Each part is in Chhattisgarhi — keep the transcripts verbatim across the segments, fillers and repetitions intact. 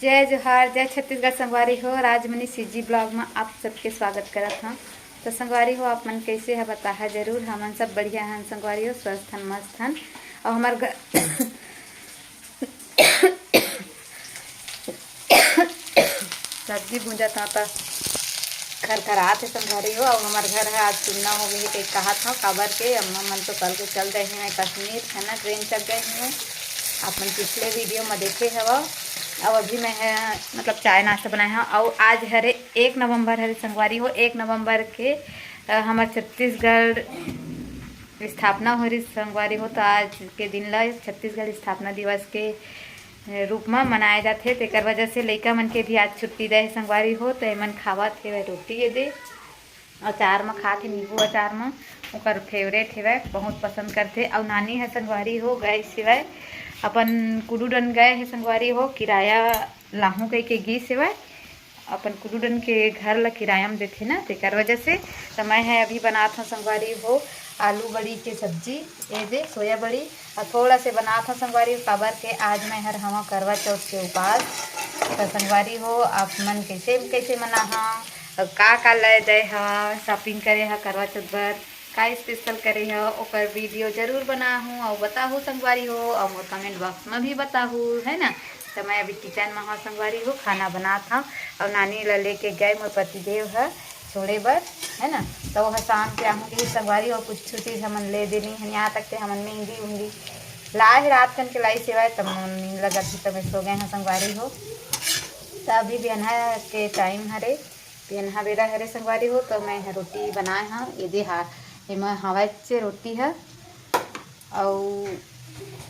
जय जोहार, जय छत्तीसगढ़ संगवारी हो। राजमणि सीजी ब्लॉग में आप सबके स्वागत करत हंव। तो संगवारी हो, आप मन कैसे ह बताहा जरूर। हमन सब बढ़िया हन संगवारी हो, स्वस्थ हन, मस्त हन। और हमार घर सब्जी भूंजत हंव त खरखरात हे संगवारी हो। और हमार घर ह आज सुन्ना हो गए हे कहात हंव, काबर के अम्मा मन तो कल के चल गए हवय कश्मीर, है ना, ट्रेन चल गए हवय। आप मन पिछले वीडियो में देखे हवव। और अभी मैं ह, मतलब, चाय नाश्ता बनाए हंव। और आज हरे एक नवंबर हरे संगवारी हो, एक नवंबर के अ, हमर छत्तीसगढ़ स्थापना हो रही संगवारी हो, तो आज के दिन ला छत्तीसगढ़ स्थापना दिवस के रूप म मनाए जाथे। तेकर वजह से लइका मन के भी आज छुट्टी दे हे संगवारी हो, तो एमन खावत हेवय रोटी ये दे। अचार म खात हे, नींबू अचार म। ओकर फेवरेट हेवय, बहुत पसंद करथे। अउ नानी ह संगवारी हो गए हेवय, अपन कुडूडन गए हे संगवारी हो, किराया लाहूं कहिके गीस हेवय। अपन कुडूडन के घर ला किराया म देथे ना, तेकर वजह से। त मैं ह अभी बनात हंव संगवारी हो आलू बड़ी के सब्जी, ए दे सोया बड़ी, अउ थोड़ा से बनात हंव संगवारी हो, काबर के आज मैं हर हवा करवा चौथ के उपास। त संगवारी हो, आप मन कैसे कैसे मनाहा, अउ का का ले दे हा, शॉपिंग करे हा करवा चौथ बर, का स्पेशल करे हो, ओकर वीडियो जरूर बनाहू अउ बताहू संगवारी हो, अउ मोर कमेंट बॉक्स में भी बताहू, है ना। तो मैं अभी किचन में हूँ संगवारी हो, खाना बनात हूँ। अउ नानी ला लेके गए मोर पतिदेव ह छोड़े बर, है ना। तो वह शाम के आहूँ के संगवारी हो, कुछ चीज हमन ले देनी है। यहाँ तक के हमन मेहंदी उंदी लाए हे, रात कन के लाई सेवाए, तब मन लगत ही, तब सो गए हैं संगवारी हो। तो अभी बिहनहा के टाइम हरे, बिहनहा बेरा हरे संगवारी हो, तो मैं ह रोटी बनाए हव। ये दे हा, एमा हवय चे रोटी ह, अउ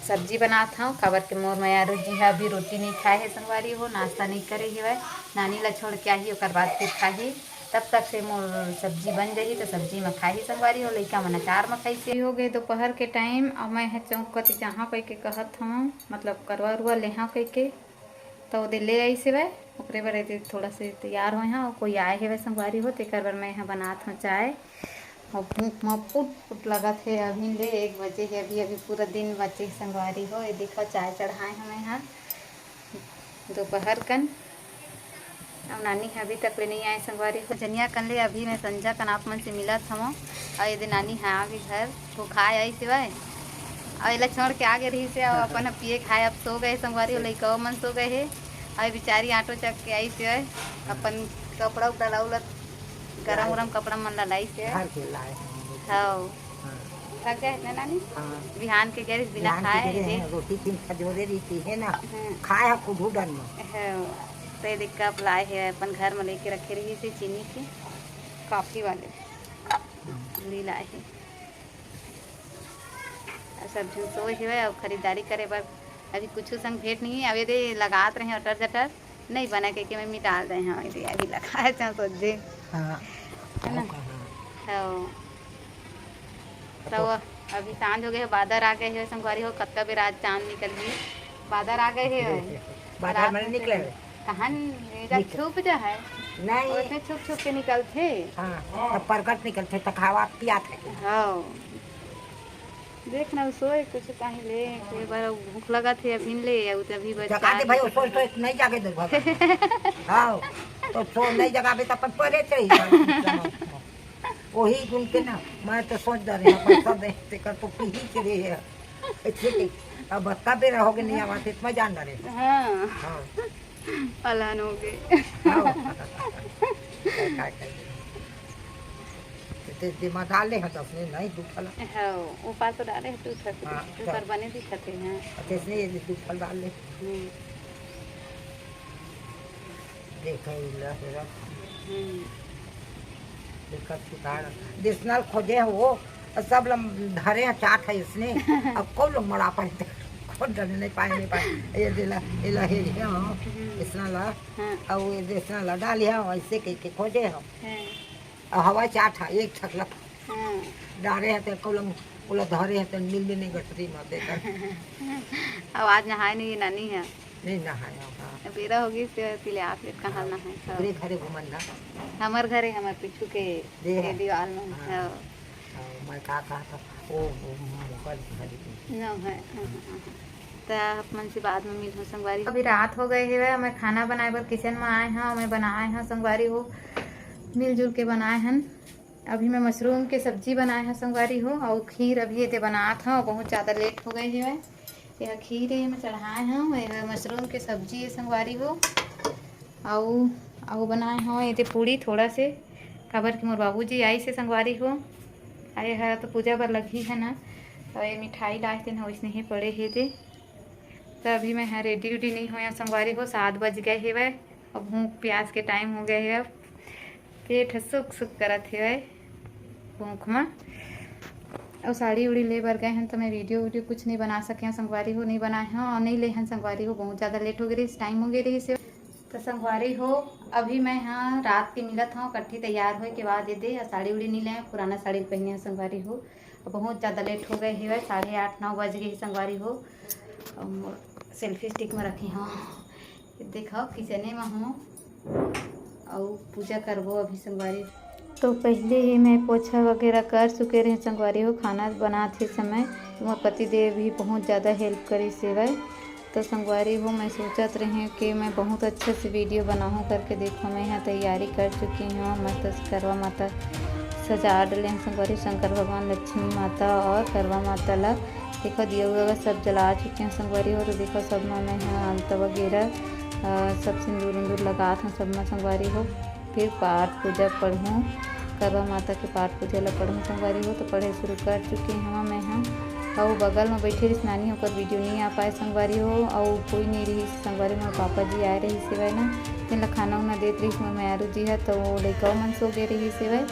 सब्जी बनात हव, काबर के मोर मयारू जी ह अभी रोटी नहीं खाए हे संगवारी हो, नाश्ता नहीं करे हेवय। नानी ला छोड़ के आही, ओकर बाद फिर खाही। तब तक से मोर सब्जी बन जाही, तो सब्जी म खाही संगवारी हो, लइका मन अचार म खाई से। हो गए दोपहर के टाइम, अउ मैं ह चौक कति जहाँ कहिके कहत हव, मतलब करवा उरवा लेहा कहिके, त ओदे ले आइस हेवय, ओकरे बर एदे थोड़ा से तैयार होए हव। कोई आए हेवय संगवारी हो, तेकर बर मैं ह बनात हव चाय। अउ भूख म पुट पुट लगत हे, अभी ले एक बजे हे, अभी अभी पूरा दिन बचे हे संगवारी हो। ये देखो, चाय चढ़ाए हव मैं ह दोपहर कन। अउ नानी ह अभी तक ले नहीं आए संगवारी हो। जनिया कन ले अभी मैं संझा कन आप मन से मिलत हव। अउ एदे नानी ह आ गे घर, भुखाए आइस हेवय। अउ एला छोड़ के आ गे रहिस हे, अउ अपन ह पिए खाए अब सो गए संगवारी हो, लइका मन सो गए हे। अउ बिचारी ऑटो चक के आइस हेवय, अपन कपड़ा उपड़ा ला उलत, गरम गरम कपड़ा मन ला लाइस हेवय। घर के लाए हव। हव। हाँ। थक गए ना नानी? हाँ। बिहान के गए रहिस बिना बिहान के खाए गए रहिस। हैं, रोटी तीन खजोरे रहिस हे ना। हाँ। खाए ह कुडूडन म। हव। तो ये देख कप लाए हे, अपन घर म लेके रखे रहिस हे चीनी के, कॉफी वाले। हम्म। पूरी लाए हे। अउ सब झन सोए हेवय अउ खरीदारी करे बर अभी कुछु संग भेंट नहीं हे। अउ एदे लगात रहे अटर जटर, नहीं बने कहिके मैं मिटाल दे हव, एदे अभी लगाए हव सोझे। हाँ। है ना? हाँ। हव। तो तो अभी सांझ हो गए हे, बादर आ गए हे संगवारी हो, कतका बेर आज चांद निकल गई, बादर आ गए हे। बादर रात मन में निकले से हे। कहाँ एदे निकल- छुप जा है, नहीं। वैसे छुप छुप के निकलथे। हाँ, तो प्रकट निकलथे, तो खावा पियाथे। हाँ। देख ना, सोए कुछ काहे ले, के बार भूख लगत हे अभी ले, अउ तभी बस जगा दे चार भाई, बजे। सोए, सोए नहीं जागे दे बाबा। हाँ, तो सो नहीं जगाबे तो अपन परे थे ही। वही गुण के ना, मैं तो सोच डरे हूँ, पैसा दे, तेकर तो पीही के रहे है। ठीक है, अब बता दे रहोगे नहीं आवा, तो इतना जान डरे। हाँ। हाँ। पलान हो गए। हाँ। काय, काय, काय। ते, ते, ते मैं डाले हैं दस में, नहीं, दू ठला। हाँ, वो पास तो डाले हैं, टू ठक, हाँ, टू तो कर बने दिखत है, हाँ। अच्छा, इसने ये दू ठल डाल ले। हम्म। देखो, इला, इला। हम्म। देखो, सुधार। जिसनल खोजे हो, वो सब लम धरे हैं, चाट है इसने। अब कौन लोग मरा पाए थे? खोज डरे नहीं पाए, नहीं पाए। ये दिला, इला, ये, ये, हाँ। हम्म। इसनल, हाँ। अब ये इसनल डाल लिया, ऐसे कह के खोजे हो। हाँ। अब हवा चाट है, एक ठकला। हाँ। डारे हैं तो कौन लोग, कौन लोग धरे हैं तो मिल भी नहीं गटरी में देखा। अब आज नहाए नहीं, नानी है। नहीं नहाया, हाँ। बेरा होगी से तिले आप ले कहाँ हाँ, नहाए सब। ओकरे घरे घूमन ना। हमर घरे, हमर पीछू के दे है। के दीवाल में। हाँ। हाँ। हाँ, मैं का कहा था, वो, वो मुगल घरे के। न है, हाँ, हाँ, हाँ। त आप मन से बाद में मिलहूँ संगवारी। अभी रात हो गए हेवय, मैं खाना बनाए बर किचन में आए हूँ, मैं बनाए हूँ संगवारी हो, मिलजुल के बनाए हन। अभी मैं मशरूम के सब्जी बनाए हूँ संगवारी हो, अउ खीर अभी एदे बनात हूँ, बहुत ज़्यादा लेट हो गए हेवय। यह खीर है, मैं चढ़ाए हूँ, यह मशरूम के सब्जी है संगवारी हो, अउ अउ बनाए हूँ एदे पूड़ी थोड़ा से, काबर कि मोर बाबूजी आइस हे संगवारी हो, अउ यह तो पूजा बर लगही है ना, तो ये मिठाई लाए थे ना, वैसने ही पड़े हे दे। तो अभी मैं ह रेडी उडी नहीं होया संगवारी हो, सात बज गए हेवय। अब भूख प्यास के टाइम हो गए हे, अब पेट ह सुक सुक करत हेवय भूख म। अउ साड़ी उड़ी ले बर गए हन, तो मैं वीडियो वीडियो कुछ नहीं बना सके हन संगवारी हो, नहीं बनाए हन अउ नहीं ले हन संगवारी हो, बहुत ज़्यादा लेट हो गए रहिस, टाइम हो गए रहिस हे। तो संगवारी हो, अभी मैं ह रात के मिलत हूँ, कट्ठी तैयार होए के बाद ये दे, अउ साड़ी उड़ी नहीं ले, पुराना साड़ी पहने हूँ संगवारी हो। बहुत ज़्यादा लेट हो गए हेवय, साढ़े आठ नौ बज गए हे संगवारी हो। अउ सेल्फी स्टिक में रखे हूँ, देखो किचने में हूँ, अउ पूजा करबो अभी संगवारी। तो पहले ही मैं पोछा वगैरह कर चुके रहे संगवारी हो, खाना बनात हे समय। तो मोर पति देव भी बहुत ज़्यादा हेल्प करिस हेवय। तो संगवारी हो, मैं सोचत रहे कि मैं बहुत अच्छा से वीडियो बनाहूँ करके। देखो, मैं यहाँ तैयारी कर चुकी हूँ, मस्त से करवा माता सजा डले हन संगवारी, शंकर भगवान, लक्ष्मी माता और करवा माता ला। देखो, दिया उया सब जला चुके हैं संगवारी हो। तो देखो, सब में मैं यहाँ आलता वगैरह, अ, सब सिंदूर उंदूर लगात हूँ सब में संगवारी हो। फिर पाठ पूजा पढ़हूँ, करवा माता के पाठ पूजा ला पढ़हूँ संगवारी हो। तो पढ़े शुरू कर चुके हूँ मैं ह। अउ बगल में बैठे रहिस नानी, ओकर वीडियो नहीं आ पाए संगवारी हो। अउ कोई नहीं रहिस संगवारी, मोर पापा जी आए रहिस हेवय ना, तेन ला खाना उना देत रहिस मोर मयारू जी ह, तो लइका मन सो गए रहिस हेवय।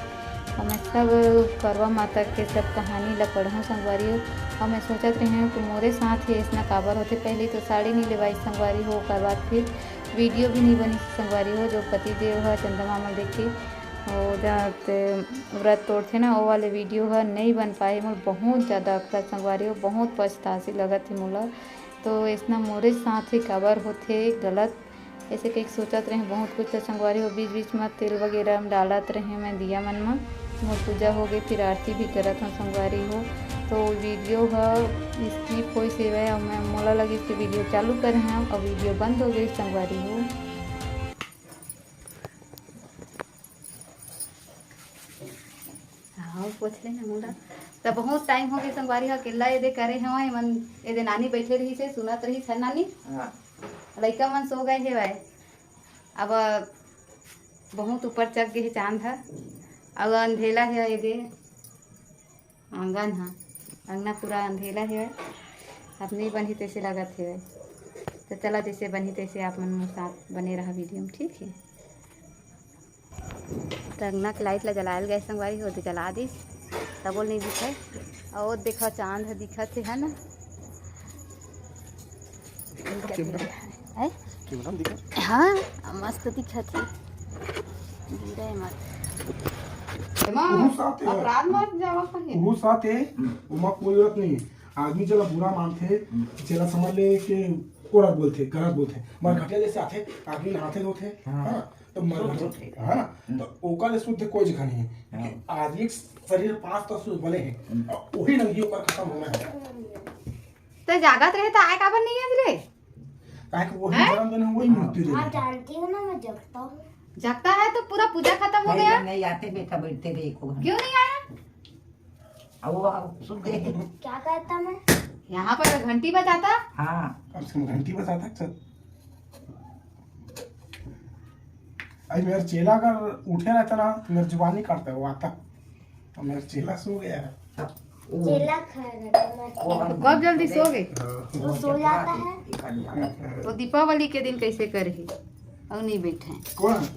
अउ मैं सब करवा माता के सब कहानी ला पढ़हूँ संगवारी हो। अउ मैं सोचत रहे हूँ कि मोरे साथ ही ऐसना काबर होथे, पहले तो साड़ी नहीं लेवाई संगवारी हो, ओकर बाद फिर वीडियो भी नहीं बनी संगवारी हो, जो पति देव ह चंदा मामा देखे, वो जाते व्रत तोड़थे ना, वो वाले वीडियो ह नहीं बन पाए। मोर बहुत ज़्यादा अखरत संगवारी हो, बहुत पछतासी लगत हे मोला। तो ऐसना मोरे साथ ही काबर होथे गलत, ऐसे कहीं सोचत रहे बहुत कुछ। तो संगवारी हो, बीच बीच में तेल वगैरह हम डालत रहे मैं दिया मन में। मोर पूजा हो गई, फिर आरती भी करत हूँ संगवारी हो। तो वीडियो ह स्किप होइस हेवय, अउ मैं, मोला लगिस कि वीडियो चालू करे हूँ, अउ वीडियो बंद हो गई संगवारी हो। हाँ, पूछ ले ना मोला। त बहुत टाइम हो गए संगवारी हो, अकेला एदे करे हवय मन। एदे नानी बैठे रहिस हे, सुनत रहिस हे नानी। हाँ। लइका मन सो गए हेवय। अब बहुत ऊपर चढ़ गए हे चांद ह, अउ अंधेला हे एदे। आंगन ह, अंगना पूरा अंधेला हे, अब नहीं बनही तैसे लगत हे। तो चला, जैसे बनही तैसे आप मन मोर साथ बने रहा वीडियो में, ठीक है। तो अंगना के लाइट ला जलायल गए संगवारी हो, तो जला दिस, तबो नहीं दिखे। और देखो चांद ह दिखत हे, है ना? कैमरा। हैं? कैमरा में दिखा। हाँ, मस्त दिखत हे। गिरे मत। एमा ओहू साथ हे। अपराध मत जावा कहे। ओहू साथ हे, ओमा कोई जरूरत नहीं हे। आदमी जेला बुरा मानथे, हम्म। जेला समझ ले के ओला बोलथे, गलत बोलथे। मरघटिया जैसे आथे, आदमी नहाथे धोथे, हाँ। है ना? तो मरघटिया, शुद्ध होथे। है ना? हम्म। तो ओकर ले शुद्ध कोई जगह नहीं है। हाँ। कि आदमी के शरीर पांच तत्व बने हैं। हम्म। और वही नंगी ओकर खत्म होना है। तो जागत रहे तो आए काबर नहीं आज रे? काहे कि वही हैं? जन्मदिन है, वही मृत्यु दिन आप है। जानती हो ना, मैं जगता हूँ। जगता है तो पूरा पूजा खत्म हो गया। नहीं आते बेटा, बैठते रहे एको घंटा। क्यों नहीं आया? अब वो सुन गए। क्या कहता मैं? यहाँ पर घंटी बजाता। हाँ। कम से कम घंटी बजाता, चल। अरे, मेरा चेला अगर उठे रहता ना, तो मेरा जुबान नहीं काटता, वो आता। तो मेरा चेला सो गया है। वो चेला खाएगा तो मैं वो तो कब जल्दी सो गए? हाँ। वो सो जाता है। वो दीपावली के दिन कैसे करही? और नहीं बैठे। कौन?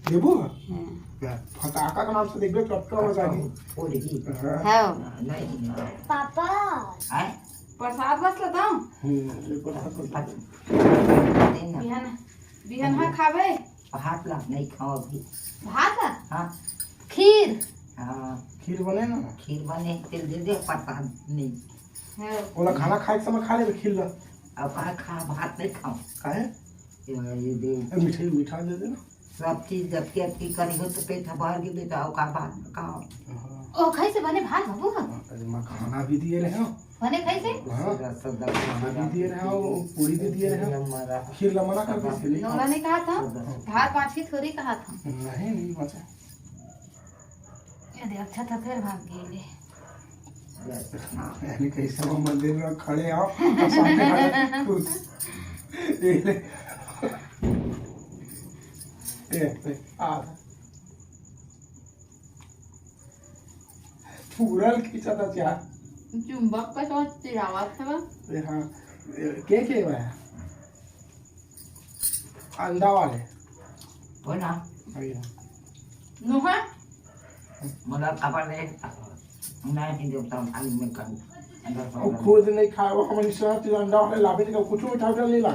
देबू? हाँ। फटाका के नाम से देखबे, कब का हो जाएगी? फोड़ही। हाँ। हाँ। नहीं, नहीं। पापा। आए? प्रसाद बस लेता हूँ। हम्म, बिल्कुल, बिल्कुल। देना। बिहान, बिहान हाँ खाबे? भात ला, नहीं खाओ अभी। भात ला? हाँ। खीर? हाँ। खीर बने ना? खीर बने, तेल दे दे, प्रसाद नहीं। हाँ। ओला खाना खाए के समय खा लेबे खीर ला। अब कहाँ खा, भात नहीं खाओ। काहे? ये, ये दे। ए, मीठा, मीठा दे दे ना। सब चीज जबकि अबकी करी हो तो पेट भर के बेटा, ओकर बाद में खाओ। हाँ। ओ, खाई से बने भात बाबू का? हाँ, अरे माँ, खाना भी दिए रहे हो। बने खाई से? हाँ, खाना भी दिए रहे, वो पूरी भी दिए रहे, खीर ला मना कर दिस। नोला नहीं कहा था, भात पाँच की थोड़ी कहा था। नहीं, नहीं बचा। ये दे, अच्छा था, फिर भाग गए ले। यानी कैसे वो मंदिर में खड़े आओ, और सामने वाले खुश। ये ले। ए, ए, आ। पूरा खींचा था चार। चुंबक का साथ चिढ़ावा था बस। ए, हाँ। ए, के, के बा? अंडा वाले। हो ना। भैया। नोहा। मतलब अपन एक, नहीं, देवता हम खाली में करूँ। अंडा वो सामने। खुद नहीं खाए, वो हमारे साथ अंडा वाले लावे नहीं, कुछ उठा उठा ले ला।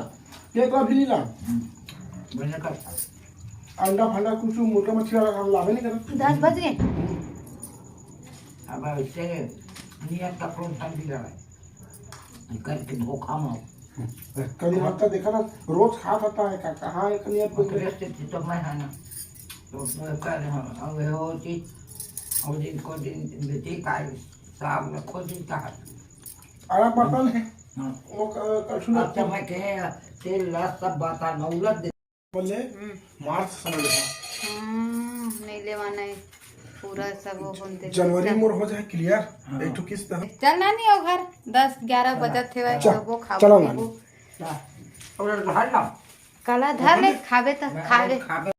ये कभी नहीं ला। हम्म। मैंने कहा। अंडा फंडा कुछ मुर्गा मछली वाला हम लावे नहीं करत। दस बज गए। अब ऐसे नियत का कौन सा भी लगा है? करके धोखा में। कभी मत देखा ना, रोज खा खाता है का, कहाँ है कनिया बोल रहे? ओकरे से तो मैं है ना। तो मैं कर, हाँ, अब वो चीज, और दिन को दिन बेटी का साहब में खोज ही कहा। अरे पता नहीं। हाँ। वो क-, कल सुना अच्छा, मैं कहे, तेल ला सब बात नौलत दे। बोले, हम्म। मार्च समझ लो। हम्म, नहीं लेवाना है। पूरा सब वो बोलते जनवरी चल। मोर हो जाए क्लियर। हाँ। एक ठो किस्त है। चल ना, नहीं हो घर, दस ग्यारह बजत थे, चल, तो वो खाबो, चलो ना। पीबो। और घर ना। कला धर ले, मैं खाबे त मैं खाबे। खाबे।